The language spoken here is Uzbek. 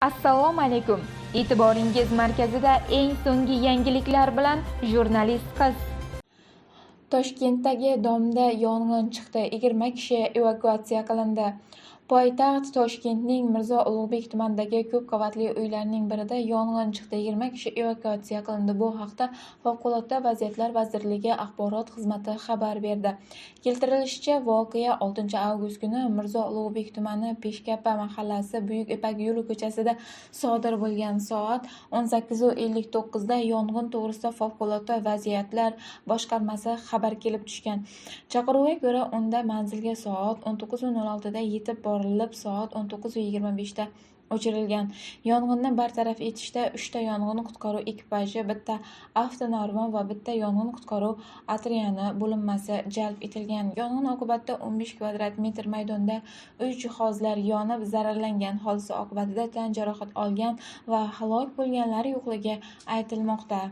Assalomu alaykum. E'tiboringiz markazida eng so'nggi yangiliklar bilan jurnalist qiz. Toshkentdagi domda yong'in chiqdi, 20 kishi evakuatsiya qilindi. Poytaxt Toshkentning Mirzo Ulug'bek tumanidagi ko'p qavatli uylarning birida yong'in chiqdi, 20 kishi evakuatsiya qilindi. Bu haqda Favqulodda vaziyatlar vazirligi axborot xizmati xabar berdi. Keltirilishicha, voqea 6-avgust kuni Mirzo Ulug'bek tumani Peshkapa mahallasi Buyuk Ipak yo'li ko'chasida sodir bo'lgan. Soat 18:59 da yong'in to'g'risida Favqulodda vaziyatlar boshqarmasi xabar kelib tushgan. Chaqiruvga ko'ra, unda manzilga soat 19:06 da yetib borilib, soat 19:25 da o'chirilgan. Yong'inni bartaraf etishda 3 ta yong'in-qutqaruv ekipaji, bitta avtonarvon va bitta yong'in-qutqaruv otryadi bo'linmasi jalb etilgan. Yong'in oqibatida 15 kvadrat metr maydonda uy jihozlari yonib zararlangan. Hodisa oqibatida tan jarohat olgan va halok bo'lganlar yo'qligi aytilmoqda.